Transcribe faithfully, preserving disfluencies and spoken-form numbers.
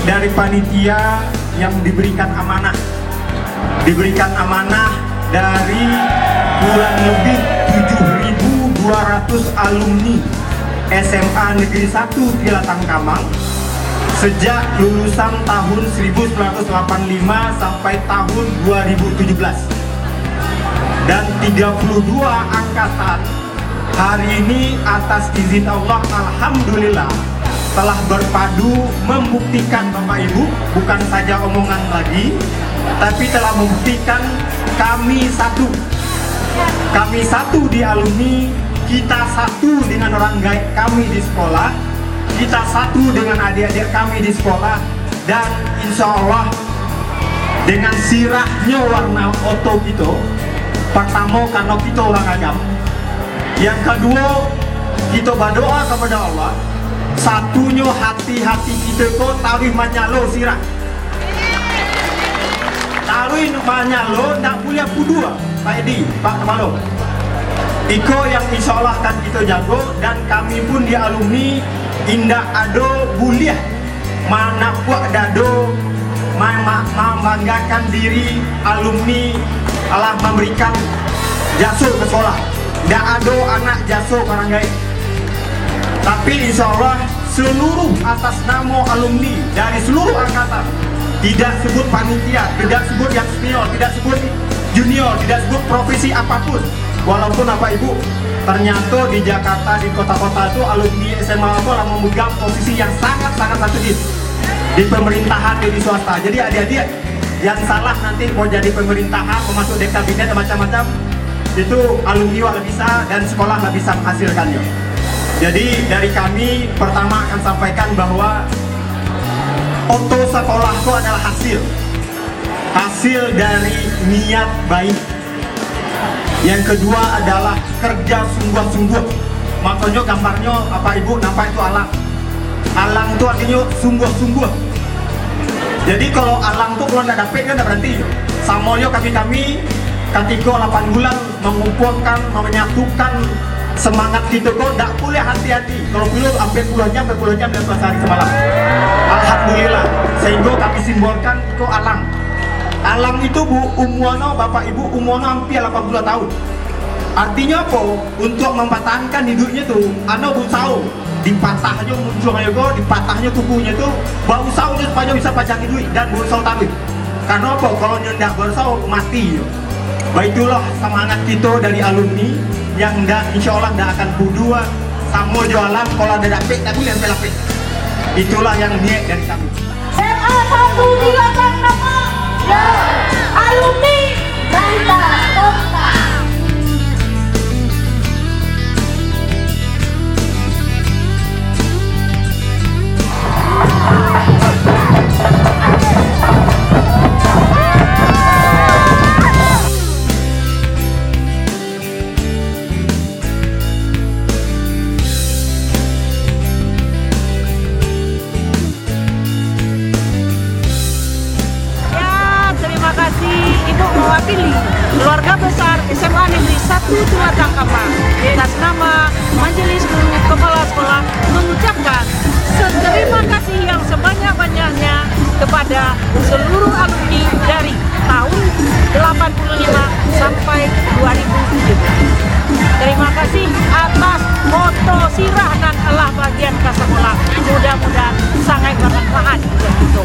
Dari panitia yang diberikan amanah, diberikan amanah dari kurang lebih tujuh ribu dua ratus alumni S M A Negeri Satu Pilatang Kamang, sejak lulusan tahun seribu sembilan ratus delapan puluh lima sampai tahun dua ribu tujuh belas. Dan tiga puluh dua angkatan hari ini, atas izin Allah, alhamdulillah, telah berpadu membuktikan, Bapak Ibu, bukan saja omongan lagi, tapi telah membuktikan kami satu. Kami satu di alumni, kita satu dengan orang gaek kami di sekolah, kita satu dengan adik-adik kami di sekolah, dan insya Allah dengan sirahnyo warna oto kito, pertamo karano kito urang Agam, yang kaduo kito badoa kapado Allah, satunyo hati-hati kito ko taruih manyalo sirah. Taruih manyalo, ndak buliah pudua, Pak Edi, Pak Kapalo. Iko yang insya Allah akan kito jago, dan kami pun di alumni indak ado buliah manakuak dado, ma-, ma-, mambanggakan diri alumni alah mambarikan jaso ka sekolah. Ndak ado anak jaso barang gaek. Tapi insya Allah, seluruh atas namo alumni dari seluruh angkatan, tidak sebut panitia, tidak sebut yang senior, tidak sebut junior, tidak sebut profesi apapun. Walaupun Bapak Ibu, ternyato di Jakarta, di kota-kota tu, alumni S M A tu lah memegang posisi yang sangat-sangat strategis di pemerintahan, di swasta. Jadi adik-adik, yang salah nanti mau jadi pemerintahan, mau masuk dek kabinet, macam-macam, itu alumni wak lah bisa, dan sekolah lah bisa menghasilkannya. Jadi dari kami, pertama akan sampaikan bahwa oto sekolah tu adalah hasil, hasil dari niat baik. Yang kedua adalah kerja sungguah-sungguah. Makonyo gambarnyo, Bapak Ibu nampak itu alang. Alang tu artinyo sungguah-sungguah. Jadi kalau alang tu kalau ndak dapek, kan ndak baranti. Samo jo kami-kami, katiko lapan bulan mangumpuakan, manyatukan semangat kito ko, ndak buliah hati-hati. Kalau pilu ampia puluah jam, ampia puluah jam, dan sahari samalam. Alhamdulillah, sehingga kami simbolkan iko alang. Alang itu, Bu, umuanyo, Bapak Ibu, umuanyo ampia lapan puluah tahun. Artinyo apo? Untuak mampatahankan iduiknyo tu, ano bausaho. Dipatahnyo muncuangnyo ko, dipatahnyo kukunyo tu, bausaho nyo supayo bisa pacari duit dan bausaho taruih. Karano apo? Kalau nyo ndak bausaho, mati nyo. Baitulah samangat kito dari alumni yang ndak, insya Allah ndak akan pudua, samo jo alang, kalau ndak dapek, ndak buliah lapeh-lapeh. Itulah yang niat dari kami. S M A satu Pilatang Kamang. Alumni Balita Kota. Ya, terima kasih Ibu mewakili keluarga besar S M A Negeri Satu Pilatang Kamang atas nama Majelis Guru Kepala Sekolah mengucapkan terima kasih yang sebanyak-banyaknya kepada seluruh alumni dari tahun delapan puluh lima sampai dua ribu tujuh belas. Terima kasih atas foto sirah nan alah bagian ka sekolah. Mudah-mudahan sangat bermanfaat untuk kita.